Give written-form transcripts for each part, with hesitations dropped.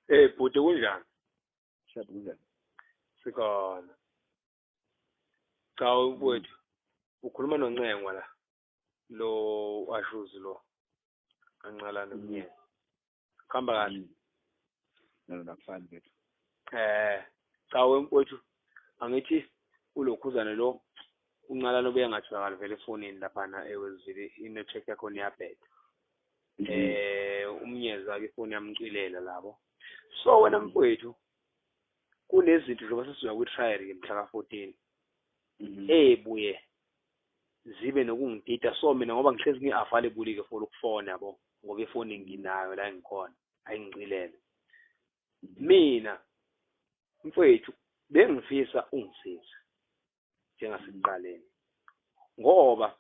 Hey bhuti, kunjani? Shap, kunjani? Sikhona. Cha mfowethu, ukhuluma noNcengwa la. Lo washuzi lo. Kancalane mnyeni. Kuhamba kahle? No, nakufani mfethu. Cha mfowethu, angithi ulokhuzane lo uNcalane ubuye ngatholakala vele efonini laphana eWestville, i-network yakhona iyabheda. Umnyeza ke ifoni yamcilela labo. So wena mfowethu, kunezinto njengoba sesizoya kwi-trial ke mhla ka-14 ebuye zibe nokungidida. So mina ngoba ngihlezi ngi-available ke for ukufona yabo, ngoba ifoni nginayo la engikhona ayingicilele. Mina mfowethu bengifisa ungisize njengasekuqaleni, ngoba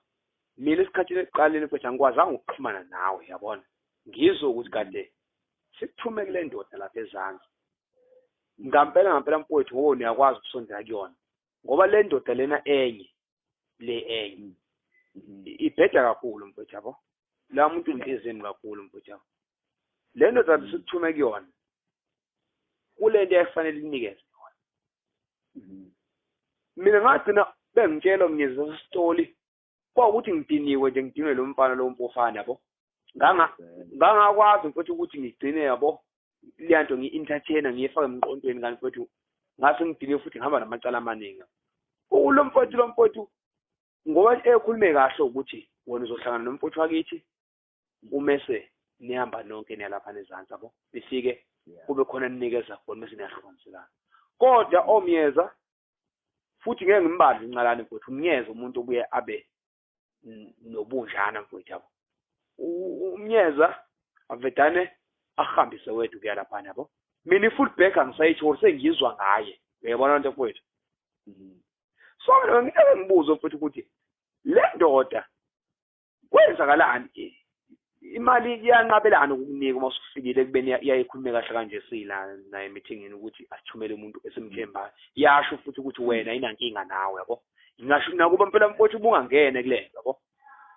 mina esikhathini ekuqaleni mfowethu angikwazanga ukuxhumana nawe yabona. Ngizwe ukuthi kade sikuthume kule ndoda lapha ezansi. Ngampela ngampela mfowethu, ngoba niyakwazi ukusondela kuyona, ngoba le ndoda lena enye le enye ibheda kakhulu mfowethu yabo. La muntu inhliziyo kakhulu mfowethu yabo. Le ndoda sikuthume kuyona kule nto efanele inikeze yona. Mina ngagcina bengitshela mnyezi sesitoli kwawukuthi ngidiniwe nje, ngidinwe lo mfana lo mpofana yabo. Ngangakwazi mfowethu ukuthi ngigcine yabo leya nto ngi-entertainer ngiyifake emqondweni kanti mfowethu ngase ngidiniwe futhi ngihamba namacala amaningi. Lo mfowethu lo mfowethu ngoba ekhulume kahle ukuthi wena uzohlangana nomfowethu wakithi umese nihamba nonke niya lapha nezansi yabo, nifike kube khona ninikeza khona mese niyahlukaniselana. Kodwa omyeza futhi ngeke ngimbadle uNcalane mfowethu, umnyeza umuntu obuye abe nobunjana mfowethu yabo. Umnyeza avedane ahambise wethu kuya laphana yabo. Mina i-full back angisayitholi, sengizwa ngaye. Uyayibona lento mfowethu? So mina ngeke ngibuze mfowethu ukuthi le ndoda kwenzakalani, imali iyanqabelana ukukunika uma usufikile ekubeni iyayikhulume kahle kanje sila naye emithingini ukuthi asithumele umuntu esimthembayo. Yasho futhi ukuthi wena inankinga nawe yabo. Ngingasho nakuba impela mfowethu ubungangene kule nto yabo.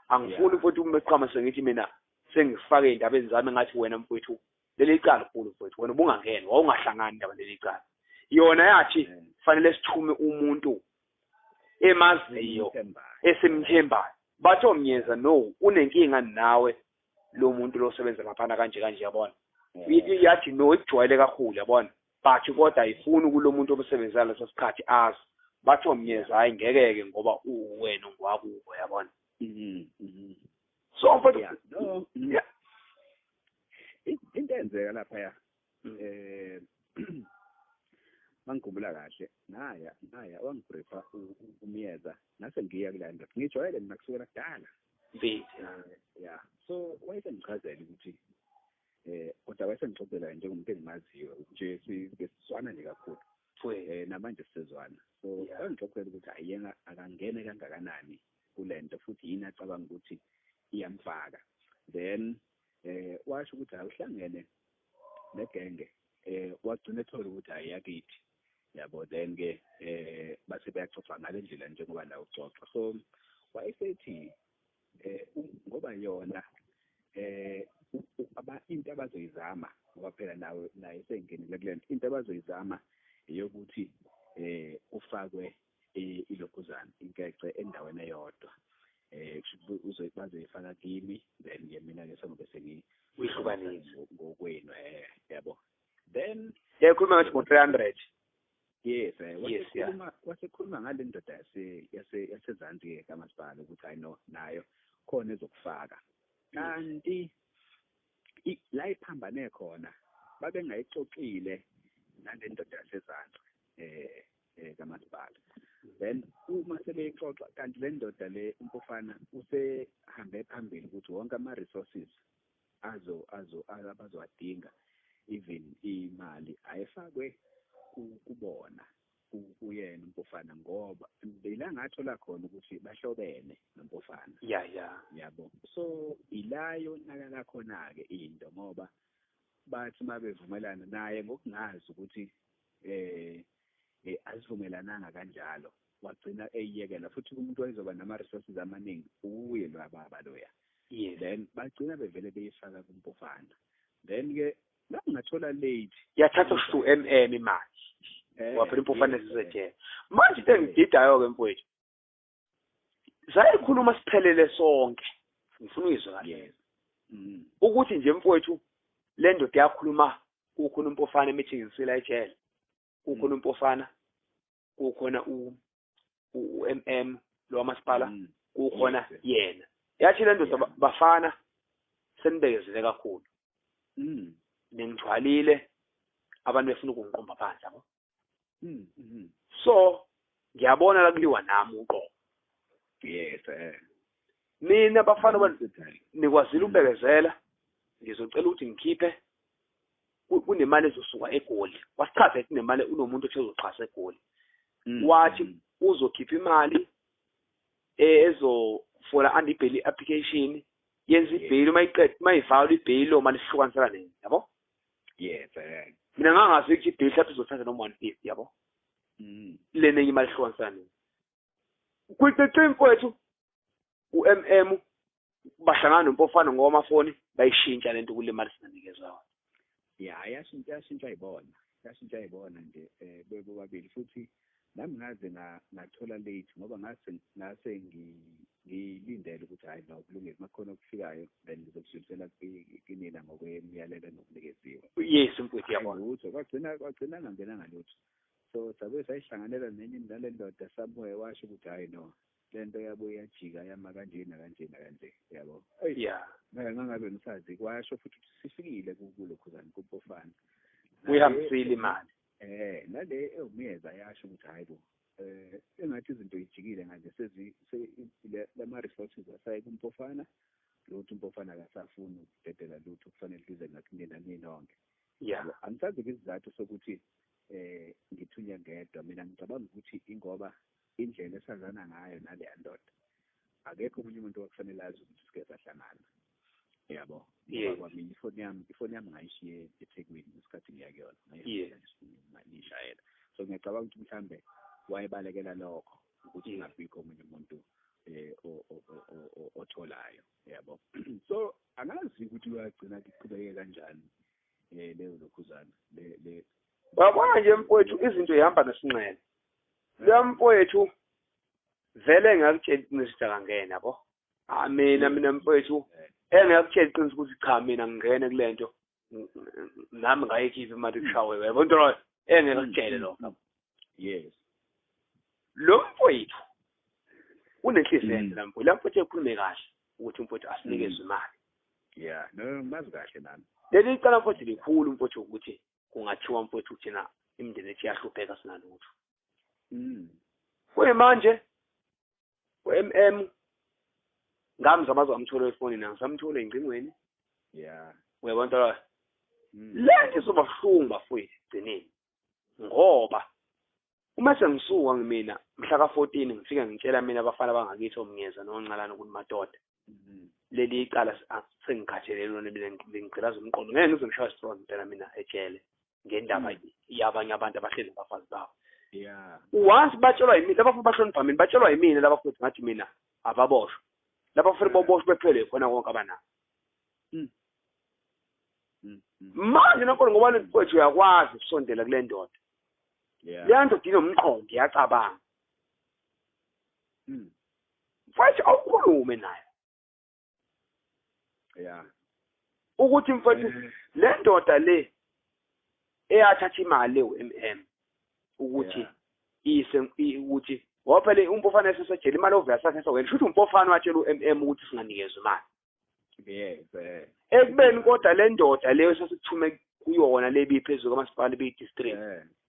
Angifuni mfowethu umeqhama sengithi mina sengifake indaba zami ngathi wena mfowethu leli cala khulu mfowethu, wena ubungangena, wawungahlangani indaba leli cala. Yona yathi fanele sithume umuntu emaziyo esimthembayo. Bathi omnyeza no, unenkinga nawe lo muntu lo sebenza laphana kanje kanje yabona. Yathi no, ikujwayele kakhulu yabona. But kodwa ayifuni kulo muntu obesebenza leso sikhathi azi. Bathi omnyeza hayi ngeke ke ngoba uwena ngwakubo yabona. So mfowethu no into enzeka lapha ya mangikhumbula kahle naya wangibriefa umyeza ngase ngiya kule ndoda ngijwayele mina kusukela kudala. Yeah, so wayesengichazela ukuthi kodwa wayesengixoxela njengomuntu engimaziyo nje sisizwana nje kakhulu namanje sisezwana. So wangixoxela ukuthi ayena akangene kangakanani kulento futhi yini acabanga ukuthi iyamfaka. Then washo ukuthi awuhlangene negenge wagcina ethola ukuthi ayiyakithi yabo. Then ke base bayaxoxa ngale ndlela njengoba la uxoxa. So wayesethi ngoba yona into abazoyizama ngoba phela nawe naye sengenile kule nto, into abazoyizama eyokuthi ufakwe ilokhuzana inkece endaweni eyodwa. Bazoyifaka kimi then ke mina ke sengobe sengiyihlukanisa ngokwenu yabo. Then yakhuluma ngathi ngo-300. Yes, wasekhuluma ngale ndoda yasezansi ke kamasipala ukuthi I know nayo khona ezokufaka. Kanti la iphambane khona babengayixoxile nale ndoda yasezansi kamasipala. Then uma sebeyixoxa kanti le ndoda le umpofana usehambe phambili ukuthi wonke ama resources azo abazowadinga even imali ayifakwe kubona kuyena umpofana, ngoba ila ngathola khona ukuthi bahlobene nompofana. Yabo. So ila yonakala khona ke into ngoba bathi mabevumelana naye ngokungazi ukuthi asivumelananga kanjalo wagcina eyiyekela futhi umuntu wayezoba nama resources amaningi uye lo baba loya. Then bagcina bevele beyifaka kumpofana. Then ke La ngathola late. Yathatha u MM imali. Waphela impofana sisejele. Manje into engididayo ke mfowethu. Sayikhuluma siphelele sonke. Ngifuna uyizwe kahle. Ukuthi nje mfowethu le ndoda yakhuluma kukhona umpofana emeeting ngisila ejele. Kukhona umpofana, kukhona u-MM lo masipala, kukhona yena. Yathi le ndoda bafana senibekezele kakhulu. Ningithwalile abantu befuna ukungiqomba phansi yabo. So ngiyabona la kuliwa nami uqobo. Yes. Mina bafana nikwazile ukubekezela, ngizocela ukuthi ngikhiphe kunemali ezosuka eGoli. Wasichaza ethi nemali unomuntu othe uzoxhasa eGoli. Wathi uzokhipha imali ezofola under i-bail application, yenza i-bail uma iqeda mayivalwa i-bail lo mali sihlukanisela nini, yabo? Yes. Mina ngangazi ukuthi i-bail mhlawumbe izothatha noma 150, yabo? Lena enye imali ihlukanisela nini. Kuyiqiqi mfowethu u-MM bahlangana nompofana ngokwamafoni bayishintsha lento kule mali singanikezwa yona. Ya, yashintsha ibona. Yashintsha ibona nje bebobabili futhi nami ngaze ngathola late ngoba ngase ngilindele ukuthi hayi no kulungile makhona okufikayo then ngizokudlulisela kinina ngokwemiyalelo nokunikeziwe. Yes mfowethu yabona. Lutho kwagcina ngangenanga lutho. So sabe sayihlanganela nenye nale ndoda somewhere washo ukuthi hayi no lento yabo iyajika yama kanje nakanje nakanje yabo. Yeah. Ngangabe ngisazi kwasho futhi ukuthi sifikile kulokhuzana kumpofana. Uyihambisile imali. Nale ewumyeza yasho ukuthi hayi bo engathi izinto ijikile manje sezi lama resources asaye kumpofana lutho umpofana akasafuni ukudedela lutho kufanele lize ngakunina ninonke. Yeah. Angisazi isizathu sokuthi ngithunywe ngedwa. Mina ngicabanga ukuthi ingoba indlela esazana ngayo nale ndoda akekho omunye umuntu okufanele azi ukuthi sike sahlangana. Yabo. Ngoba mina ifoni yami ngayishiye eThekwini ngesikhathi ngiya kuyona. Ngayishayela. So ngiyacabanga ukuthi mhlambe wayebalekela lokho ukuthi kungabikho omunye umuntu otholayo. Yabo. So angazi ukuthi uyagcina iqhubeke kanjani leyo lokhuzana le Wabona nje mfowethu izinto ihamba ngesinxele. Lo mfowethu vele ngakutshela iqiniso akangena yabo. Mina mfowethu engakutshela iqiniso ukuthi cha mina ngingene kulento nami ngayikhipha imali kushawe yabo into lo engakutshele lokho. Yes. Lo mfowethu unenhliziyo enhle la mfowethu. La mfowethu ekhulume kahle ukuthi umfowethu asinikezwe imali. Yeah, no mazi kahle nami. Leli icala mfowethu likhulu mfowethu ukuthi kungathiwa mfowethu thina imindeni ethu iyahlupheka sinalutho. Kuyimanje u-MM ngamzama ngamthola efonini angisamthole engcingweni. Yeah. Uyabona la. Lento izoba buhlungu bafowethu egcineni. Ngoba uma sengisuka ngimina mhla ka-14 ngifike ngitshela mina abafana bangakithi omngeza noNcalana ukuthi madoda. Leli icala sengikhathelele lona mina ngigqilaza umqondo. Ngeke ngize ngishaye strong phela mina ejele ngendaba yabanye abantu abahleli nabafazi babo. Yeah. Once batshelwa yimina laba futhi bahlonipha mina batshelwa yimina laba futhi ngathi mina ababoshwa. Laba futhi boboshwe bephele khona konke abanako. Manje nakhona ngoba mfowethu uyakwazi ukusondela kule ndoda. Yeah. Le ndoda inomqondo iyacabanga. Mfowethu awukhulume naye. Yeah. Ukuthi mfowethu le ndoda le eyathatha imali u-MM ukuthi ise ukuthi ngoba umpofana esesejele imali ovela sathatha wena shuthi umpofana watshela u-MM ukuthi singanikezwe imali. Yes. Ekubeni kodwa le ndoda leyo sesithume kuyona lebiphezulu kamasipala beyi-district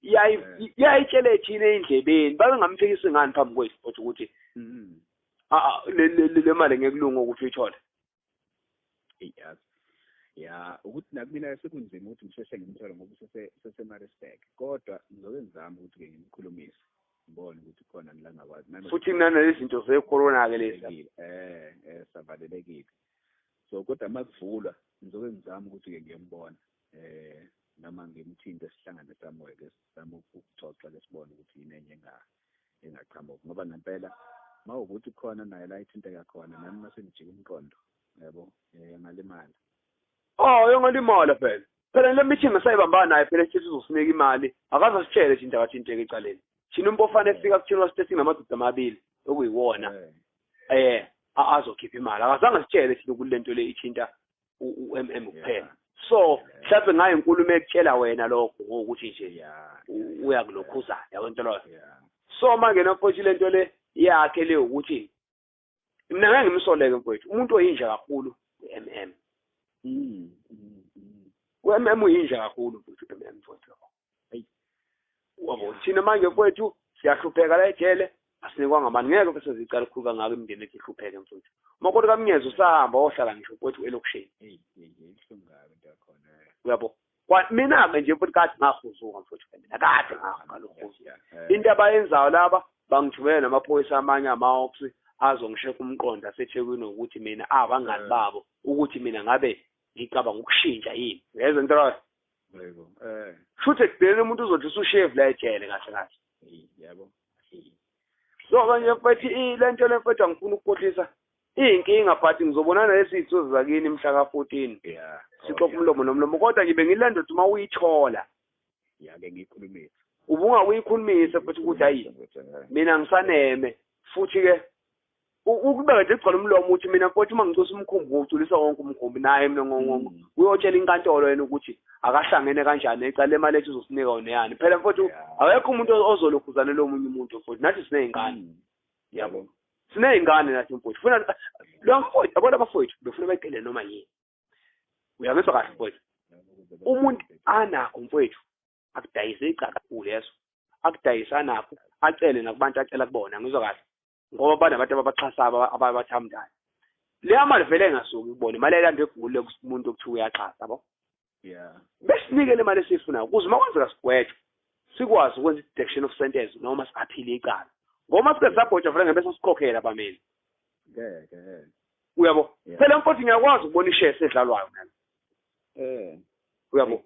iyayitshele thina endlebeni babengamfikisi ngani phambi kwethu futhi ukuthi le mali ngeke kulunge ukuthi uyithole. Yes. Ya, ukuthi nakumina sekunzima ukuthi ngisheshe ngimthole ngoba usese-Maritzburg kodwa ngizobe ngizama ukuthi ke ngimkhulumise ngibone ukuthi khona la ngakwazi futhi nalezi zinto ze-corona ke lezi savalelekile. So kodwa makuvulwa ngizobe ngizama ukuthi ke ngiyembona noma ngimthinte sihlangane somewhere ke sizame ukuxoxa ke sibone ukuthi yini enye engaqhamuka ngoba ngempela mawukuthi khona naye la ithinteka khona nami mase ngijika umqondo yabo ngalimala. Oh, yongalimala phela. Phela le meeting asayibambana naye phela sithi uzosinika imali, akaze asitshele nje indaba athinteke ecaleni. Thina uMpofana efika kuthina wasithe sinamadoda amabili okuyiwona azokhipha imali. Akazange sitshele thina ukuthi lento le ithinta u-MM kuphela. So mhlawumbe ngayo inkulumo ekutshela wena lokho ngokuthi nje uyakulokhuzana, yabo into loyo. So manje mfowethu lento le yakhe le ukuthi mina ngeke ngimsoleke mfowethu, umuntu oyinja kakhulu u-MM. U-MM uyinja kakhulu mfowethu, u-MM mfowethu. Wabo thina manje mfowethu siyahlupheka la ejele, asinikwanga abantu, ngeke bese zicala ukukhulu kangaka imindeni ethu ihlupheke mfowethu. Umakoti kaMnyezi usahamba ohlala ngisho mfowethu elokishini. Uyabo? Mina-ke nje futhi kade ngahuzuka mfowethu, mina kade ngahuzuka. Into abayenzayo laba bangithumele namaphoyisa amanye ama-ops azongisheka umqondo aseThekwini ukuthi mina abangani babo ukuthi mina ngabe ngicabanga ukushintsha yini. Uyezwa into leyo? Yebo. Futhi ekugcineni umuntu uzothi usushevu la ejele kahle kahle. Yebo. So manje mfethu lento le mfethu angifuni ukukhohlisa. Iyinkinga but ngizobonana lesi zinsuku zakini mhla ka-14. Yeah. Sixoxa umlomo nomlomo kodwa ngibe ngilento ukuthi uma uyithola. Ya ke ngikhulumisa. Ubungakuyikhulumisa futhi ukuthi hayi mina ngisaneme futhi ke ukubeka nje igcwala umlomo ukuthi mina mfowethu uma ngicosa umkhumbi ngoculisa wonke umkhumbi naye mina uyotshela inkantolo yena ukuthi akahlangene kanjani necala lemali ethu uzosinika wona yani. Phela mfowethu akekho umuntu ozolokhuzana lo munye umuntu mfowethu, nathi siney'ngane. Yabo. Siney'ngane nathi mfowethu. Funa lo mfowethu, yabona abafowethu befuna bayigele noma yini. Uyangizwa kahle mfowethu? Umuntu anakho mfowethu akudayise icala kakhulu yeso. Akudayise anakho, acele nakubantu acela kubona, ngizwa kahle. Ngoba banabantu ababaxhasayo ababathandayo. Leya mali vele engasuki kubona, imali elande egule kumuntu okuthiwa uyaxhasa, yabo? Yeah. Besinike le mali esiyifunayo ukuze uma kwenzeka sigwetshwe sikwazi ukwenza i-deduction of sentence noma si-aphile icala. Ngoba sike sagwetshwa vele ngeke sesikhokhela abameli. Ngeke. Uyabo? Phela mfowethu ngiyakwazi ukubona ishare edlalwayo mina. Uyabo?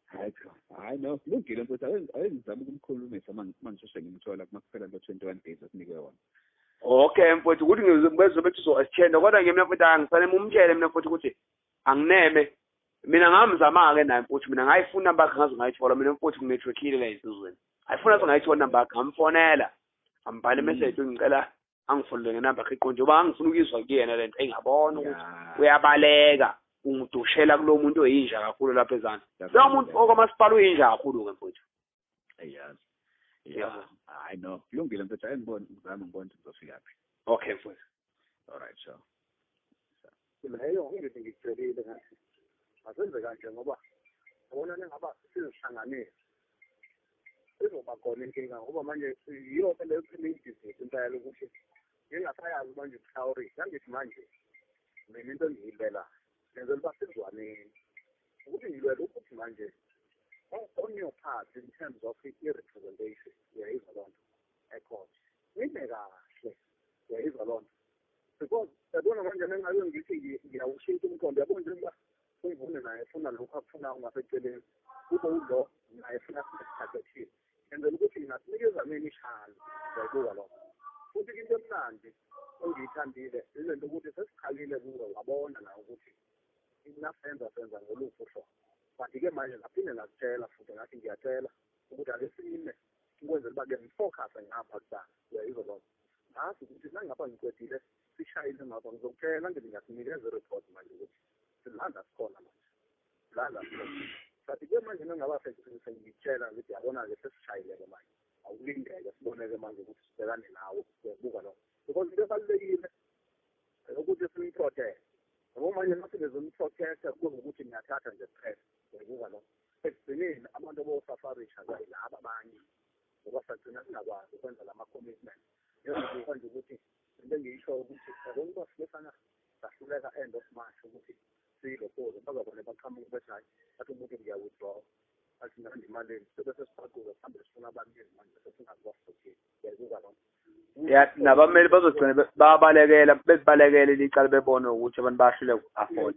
Hayi hayi no, kulungile mfowethu, awenzama ukumkhulumisa mangisheshe ngimthola kuma kuphela lo 21 days esinikwe wona. Okay mfowethu, ukuthi ngizobe bethi uzo-extend kodwa nje mina mfowethu angifanele umtshele mina mfowethu ukuthi angineme. Mina ngamzama-ke naye mfowethu, mina ngayifuna inamba yakhe ngaze ngayithola. Mina mfowethu nginetworkile la esizweni. Ayifuna ngaze ngayithola inamba yakhe, ngamfonela. Ambhale message ngicela angifonele ngenamba yakhe iqonde ngoba angifuna ukuyizwa kuyena lento. Engabona ukuthi uyabaleka ungidushela kulo muntu oyinja kakhulu lapha ezansi. Lo muntu okwamasipala uyinja kakhulu-ke mfowethu. Eyazi. Yeah. I know. Kulungile mfethu, angiboni ngizama ngibona ukuthi ngizofika phi. Okay mfowethu. All right, sure. Leyo ngithi ngikutshelile ngathi asenze kanje ngoba yabona nengaba sizihlanganise izoba khona inkinga ngoba manje yiyo leyo imidizisi impela ukuthi ngingasayazi manje ukuhlawurisa. Angithi manje mina into engiyilwela ngenzela uba sizwaneni ukuthi ngilwela ukuthi manje on your part in terms of i-representation uyayizwa loo nto ecourt nime kahle uyayizwa loo nto because yabona manje nengabe ngithi ngiyawushintsha umqondo yabona njengoba umvune naye efuna lokhu akufunayo ngaseceleni kube ulo naye efuna isikhathi ethile ngenzela ukuthi ngingasinikeza mina ishalo uyayibuka lokho. Futhi into emnandi engiyithandile ile nto ukuthi sesiqalile kuwe wabona nawe ukuthi nasenza senza ngoluphi uhlobo. But-ke manje ngaphinde ngakutshela futhi ngathi ngiyatshela ukuthi ake sime ukwenzela uba-ke ngifocuse ngapha kuqala uyayizwa lokho. Ngazi ukuthi nangapha ngiqedile sishayile ngapha ngizokutshela ngithi ngiyasinikeza i-report manje ukuthi silanda sikhona manje silanda sikhona. But-ke manje nangaba sengitshela ngithi yabona-ke sesishayile-ke manje awulindeke siboneke manje ukuthi sibhekane nawe uyabuka lokho. Because into ebalulekile ukuthi simprotect. Ngoba manje nasingezomprotecta kube ukuthi ngiyathatha nje kuphela uyabuka lokho. Ekugcineni abantu abosafarisha kayilaba abanye ngoba sagcina singakwazi ukwenza lama-commitment. Njengoba nje ukuthi into engiyisho ukuthi yabona uba sike sana sahluleka end of March ukuthi siyilokoze bazabone baqhamuka bethi hayi athi umuntu ngiya-withdraw athi ngihamba imalini sebe sesifaquza sihambe sifuna abameli manje sesingazi basizothini uyayibuka lokho. Ya nabameli bazogcina babalekela bebalekele licala bebone ukuthi abantu bayahluleka uku-afford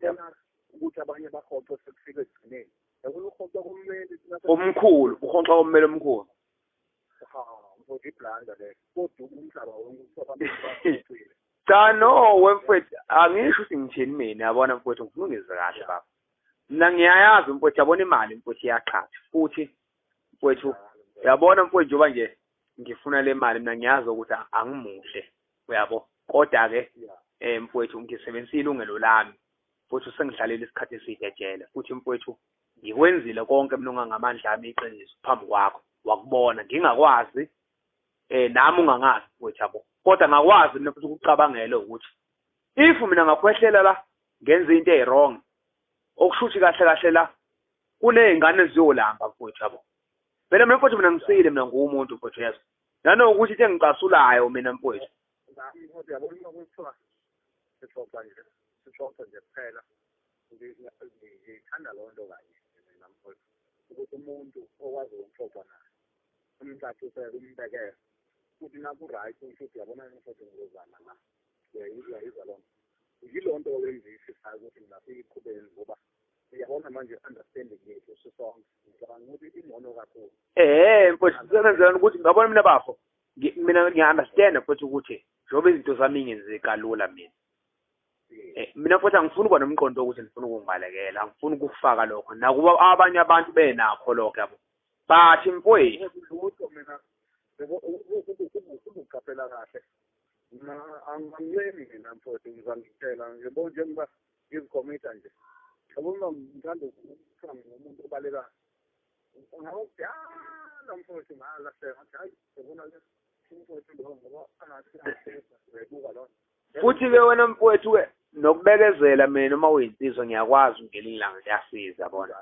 ukuthi abanye bahoxe sekufika ekugcineni. Yabona uhoxa kommeli omkhulu, uhoxa kommeli omkhulu. Ha, mfowethu iblanda le kodwa umhlaba wonke ukuthi abantu bahoxile. Cha no wemfowethu angisho ukuthi ngithini mina yabona mfowethu ngifuna ungizwe kahle baba. Mina ngiyayazi mfowethu, yabona imali mfowethu iyaqhatha. Futhi mfowethu yabona mfowethu, njengoba nje ngifuna le mali mina ngiyazi ukuthi angimuhle, uyabo. Kodwa-ke mfowethu ngisebenzisa ilungelo lami, futhi sengihlalele isikhathi eside ejele. Futhi mfowethu ngikwenzile konke mina ongangamandla ami, iqiniso phambi kwakho wakubona ngingakwazi, nami ungangazi mfowethu, yabo. Kodwa ngakwazi mina futhi ukucabangela ukuthi if mina ngakhwehlela la ngenza into eyi-wrong, okusho ukuthi kahle kahle la kuney'ngane eziyolamba mfowethu, yabo. Phela mina mfowethu mina ngisile, mina nguwumuntu mfowethu, yezwa. Nanokuthi into engicasulayo mina mfowethu, yabona kuthiwa sixoxa nje, sixoxa nje kuphela. Ngithanda leyo nto kanye mina mfowethu, ukuthi umuntu okwazi ukuxoxa naye umcacisele, umbekele, futhi naku-right futhi uyabona mfowethu ngizozama la, uyayizwa loo nto. Yiloo nto engiyifisayo ukuthi mina siyiqhubeni, ngoba uyabona manje understanding yethu sisonke, ngicabanga ukuthi ingcono kakhulu. Mfowethu sisebenzelana ukuthi ngiyabona mina bafo, mina ngiya-understand mfowethu ukuthi njengoba izinto zami ngenzeka kalula mina. Mina futhi angifuni ukuba nomqondo wokuthi ngifuna ukungibalekela, angifuni ukufaka lokho nakuba abanye abantu benakho lokho, yabo. But mfowethu lutho mina ubuqaphela kahle, mina angincemi mina mfowethu, ngizangitshela ngibona njengoba ngizikhomitha nje, yabona ngithanda ukuthiwa ngumuntu obalekayo. Ngawukudala mfowethu ngalahleka, ngathi hayi yabona le umfowethu lo ngoba angathi uyayibuka loo nto. Futhi-ke wena mfowethu-ke nokubekezela mina uma uyinsizwa ngiyakwazi ngelinye ilanga kuyasiza, yabona.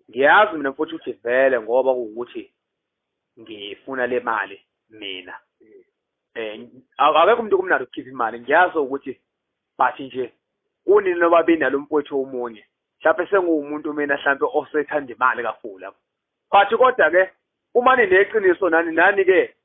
Ngiyazi mina mfowethu ukuthi vele ngoba kuwukuthi ngifuna le mali mina, akekho umuntu okumnandi ukukhipha imali, ngiyazi ukuthi but nje kunini nobabili nalo mfowethu omunye mhlawumbe senguwumuntu mina mhlawumbe osethanda imali kakhulu lapho. But kodwa-ke uma nineqiniso nani nani-ke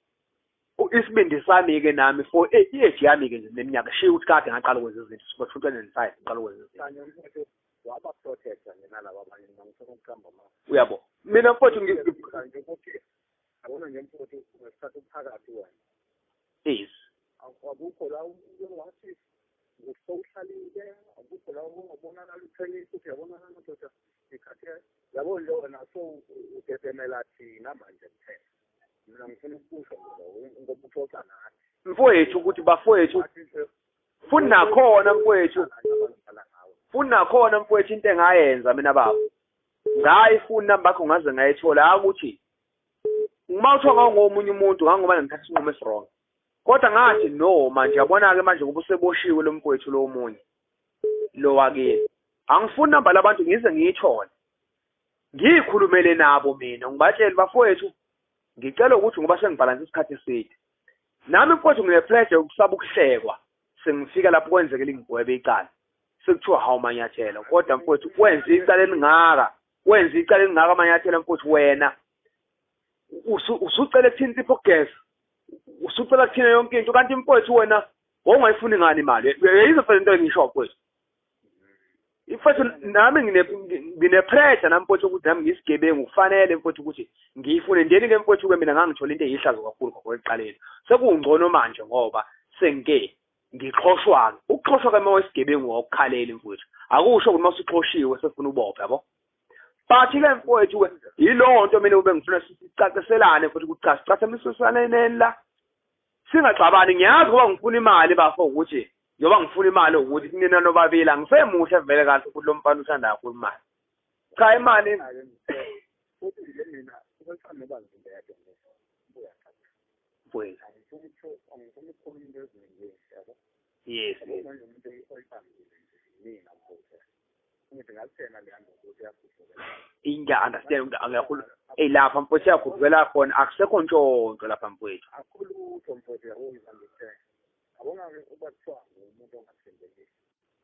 isibindi sami-ke nami for i-age yami-ke nje neminyaka shiya ukuthi kade ngaqala ukwenza izinto suka 2005 ngiqala ukwenza izinto. Kanye mfowethu waba-protecta nje nalaba abanye, mina ngifuna ukuqamba amanga. Uyabo mina mfowethu nje ukuthi yabona nje mfowethu ngesikhathi uphakathi wena. Yes. Akukho la wathi usowuhlalile, akukho la ungabonakala uthenisa ukuthi uyabonakala madoda ngikhathi yabo nje wena so utetemela thina manje kuphela. Mina ngifuna ukusho nje ngoba uxoxa nathi. Mfowethu ukuthi bafowethu futhi nakhona mfowethu, futhi nakhona mfowethu into engayenza mina baba, ngayifuna inamba yakho ngaze ngayithola ukuthi uma uthiwa ngangomunye umuntu ngangoba ngithatha isinqumo esi-wrong. Kodwa ngathi no manje yabona-ke manje ngoba useboshiwe lo mfowethu lo omunye lo wakini, angifuni namba labantu ngize ngiyithole ngiyikhulumele nabo mina ngibatshele bafowethu ngicela ukuthi ngoba sengibhalanse isikhathi eside nami mfowethu ngine-pressure yokusaba ukuhlekwa sengifika lapho kwenzekile ngigwebe icala sekuthiwa hawu Manyathela, kodwa mfowethu wenza icala elingaka, wenza icala elingaka Manyathela mfowethu, wena usucela kuthina insipho okugeza, usucela kuthina yonke into, kanti mfowethu wena wawungayifuni ngani imali? Yizo phela into engisho mfowethu. Mfowethu nami ngine-pressure nami mfowethu ukuthi nami ngiyisigebengu, kufanele mfowethu ukuthi ngiyifune. Ndeni-ke mfowethu-ke mina ngangithola into eyihlazo kakhulu ngokwekuqaleni, sekungcono manje ngoba sengike ngixoshwa-ke. Ukuxoshwa-ke uma wesigebengu awukukhaleli mfowethu, akusho ukuthi uma usuxoshiwe sefuna ubophe, yabo. But-ke mfowethu-ke yilowo nto mina ube ngifuna sicaciselane futhi ukuthi cha sicathamisaneni la singaxabani. Ngiyazi ngoba ngifuna imali bafo ukuthi njengoba ngifuna imali ukuthi nina nobabili angisemuhle vele kahle ukuthi lo mfana uthanda kakhulu imali. Cha imali futhi nje mina usathanda noba ngibeke nje mfowethu, angifuni ukukhuluma into eziningi, yabo. Yes. Manje umuntu oyibambile nje mina mfowethu ngithi ngalithena le nto ukuthi yakhuphuka. Ngiya-understand ngiyakhuluma. Eyi lapha mfowethu iyakhuphukela khona, akusekho ntshontsho lapha mfowethu. Akukho lutho mfowethu, yabo ngizangithenga. Yabona-ke uba kuthiwa ngumuntu ongathembekile,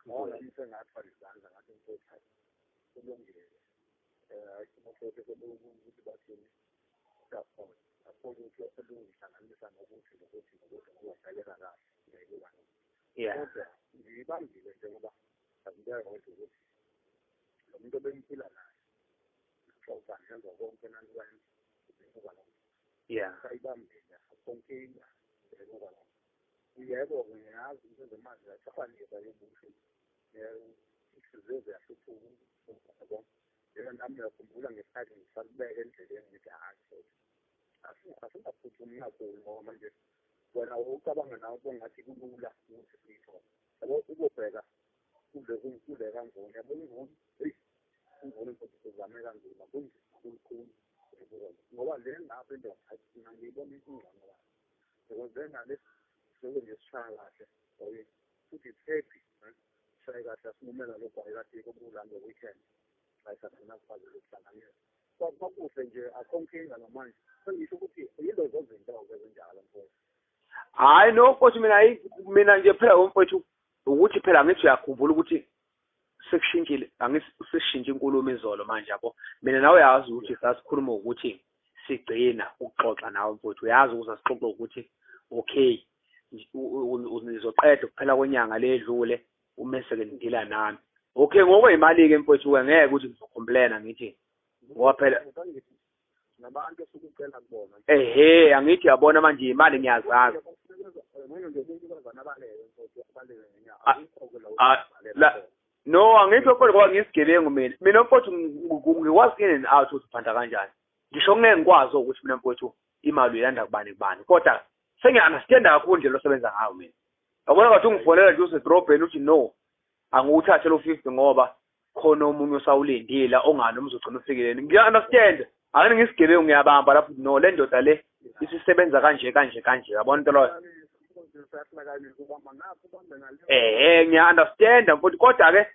ngoba nami sengathwala izandla ngathi mfowethu hayi kulungile. Mfowethu ukuthi bathini, akukho lutho elungihlanganisa nokuthi nokuthi nokuthi ngoba ngidlaleka kahle, ngiyayibuka. Kodwa ngiyibambile njengoba ngibeka kodwa ukuthi lo muntu obengiphila naye xoxa ngenza konke nanikwenza ngibuka lokho. Sayibambile akukho nkinga, ngiyayibuka lokho. Yebo-ke ngiyazi into zemali ziyachafanisa ke busho, inhliziyo ziyahluphuka yabo. Yebo, nami ngiyakhumbula ngesikhathi ngisakubeka endleleni ngithi hhayi, asingaphuthumi kakhulu ngoba manje wena ucabanga nawe ubongathi kulula ukuthi siyithole. Yabo, ubobheka kule kaNgoni, yabo iNgoni, eyi iNgoni mfethu uzame kanzima, kunzima kulukhuni ngoba le ngapha indoda mina ngiyibona ingcono kahle. Because le ngale sizobe nje sishaya kahle, futhi it's happy, sishaye kahle asinqumela lo gwayi kade kubula nge-weekend. Ayisagcina sikwazi ukuhlanganisa. Kwakuhle nje, akho nkinga namanje. Sengisho ukuthi yilezo zinto-ke ezinjalo mfowethu. Hhayi no mfowethu, mina mina nje phela mfowethu ukuthi phela angithi uyakhumbula ukuthi sekushintshile, angithi sesishintshe inkulumo izolo manje, yabo. Mina nawe uyazi ukuthi sasikhuluma ukuthi sigcina ukuxoxa nawe mfowethu, uyazi ukuthi sasixoxa ukuthi okay nizoqeda ukuphela kwenyanga le edlule umese-ke nidila nami. Okay, ngokweyimali-ke mfowethu-ke ngeke ukuthi ngizocomplaina ngithi ngoba phela nabantu esukucela kubona. Ehhe, angithi uyabona manje imali ngiyazazi. Manje nje umuntu abaleke mfowethu, abaleke ngenyawo. Akukho-ke la. No, angithi mfowethu ngoba ngiyisigebengu mina. Mina mfowethu ngikwazi in and out ukuthi uphanda kanjani. Ngisho ngeke ngikwazi ukuthi mina mfowethu imali uyilanda kubani kubani. Kodwa sengiya-understanda kakhulu indlela osebenza ngayo mina. Yabona ngathi ungifonela nje usedrobheni uthi no, angiwuthathe lo 50 ngoba khona omunye osawulindile ongani noma uzogcina ufikile. Ngiya-understand. Angeke ngisigebengu, ngiyabamba lapho no le ndoda le isisebenza kanje kanje kanje, yabona into loyo. Ehhe, ngiya-understand mfowethu, kodwa-ke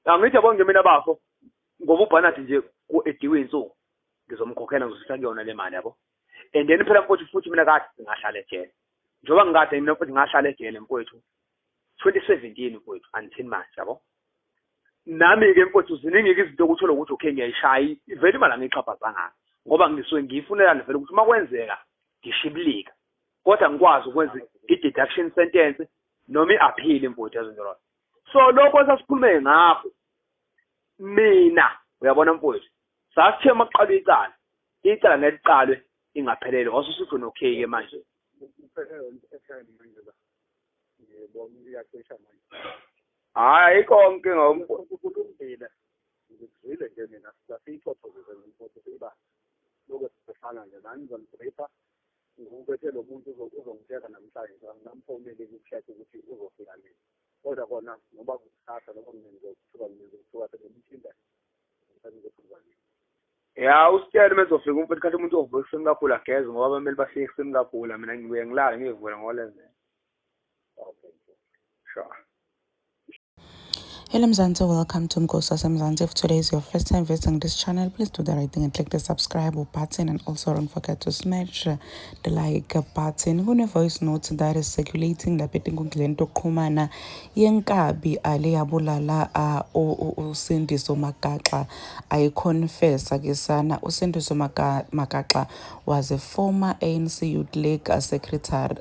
angithi yabo nje mina bafo ngoba uBarnard nje ku-ediwe insuku ngizomkhokhela, ngizositha kuyona le mali, yabo. And then phela mfowethu futhi mina kade ngahlala ejele, njengoba ngikade mina mfowethu ngahlala ejele mfowethu 2017 mfowethu until manje, yabo. Nami-ke mfowethu ziningi-ke izinto okuthola ukuthi okay ngiyayishaya vele imali angiyixhaphazanga ngoba ngisuke ngiyifunelana vele ukuthi uma kwenzeka ngishibilika kodwa ngikwazi ukwenza i-deduction sentence noma i-appeal mfowethu, yazinto loyo. So lokho esasikhulume ngakho mina, uyabona mfowethu, sasithe uma kuqalwa icala, icala ngeke liqalwe ingaphelele, wase usuthi okay-ke manje. Hhayi, ayikho inkinga. Kulungile, ngikuzwile nje mina, sasiyixoxo nje mfowethu, siba lokho sifana nje nani ngizonibrifa ngikubethe lo muntu uzongitshela namhlanje, ngingamfoneli ukucheck ukuthi uzofika nini, kodwa kona ngoba kusasa noma mina ngizothuka sengimthinta ngizothuka nini. Ya, usitshele uma ezofika umfowethu, khathi umuntu ovuka ekuseni kakhulu ageze ngoba bamele bafike ekuseni kakhulu. Mina ngibuye ngilale ngiyivule ngo-11. Okay. Sure. Hello Mzansi, welcome to Mkosi Mzansi. If today is your first time visiting this channel, please do the right thing and click the subscribe button, and also don't forget to smash the like button. Kune voice note that is circulating lapha enkundleni yokuxhumana yenkabi ale yabulala uSindiso Magaxa ayiconfessa ke sana. uSindiso Magaxa was a former ANC Youth League Secretary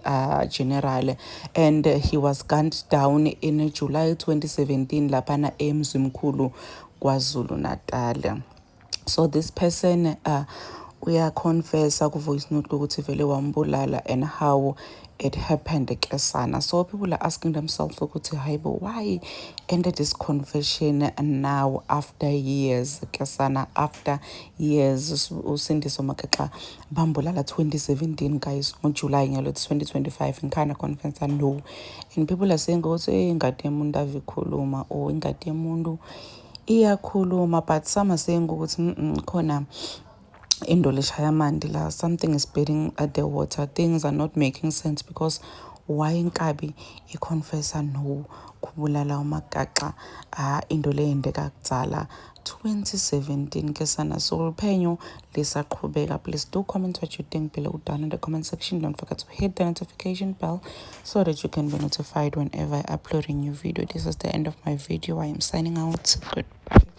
General, and he was gunned down in July 2017 laphana eMzimkhulu KwaZulu Natal. So this person uyaconfessa ku-voice note ukuthi vele wambulala and how it happened ke sana. So people are asking themselves ukuthi hayibo, why ended this confession now after years ke sana? After years, uSindiso Magaxa bambulala 2017 guys, ngoJuly ngalo 2025 ngikhana confessa no, and people are saying ukuthi hey, ingadi yomuntu ave ikhuluma or ingadi yomuntu iyakhuluma, but some are saying ukuthi khona into leshaya amanti la, something is burning at the water, things are not making sense because why inkabi iconfessa no kubulala uMagaxa into le yenzeka kudzala 2017 ke sana. So uphenyo lisaqhubeka. Please do comment what you think below down in the comment section. Don't forget to hit the notification bell so that you can be notified whenever I upload a new video. This is the end of my video. I am signing out. Goodbye.